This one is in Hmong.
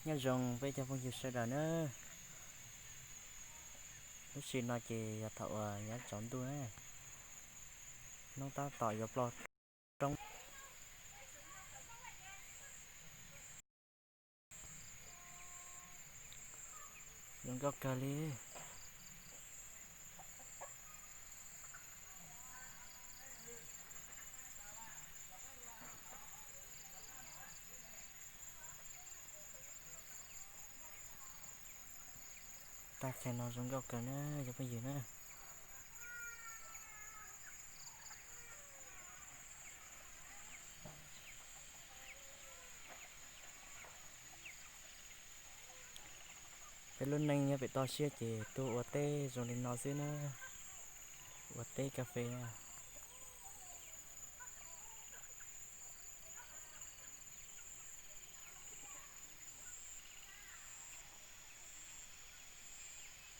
Nyob zoo peb cov phooj ywg sawv daws na. Lub sij no ces yog thaum uas yav tsaus ntuj na, hnub tab tom yuav ploj roob. Zoo nkauj kawg li. Tag kis no zoo nkauj kawg na cov phooj ywg na. Peb lub neej nyob pem toj siab ces tuaj ua teb zoo li no xwb na, ua teb kas fes.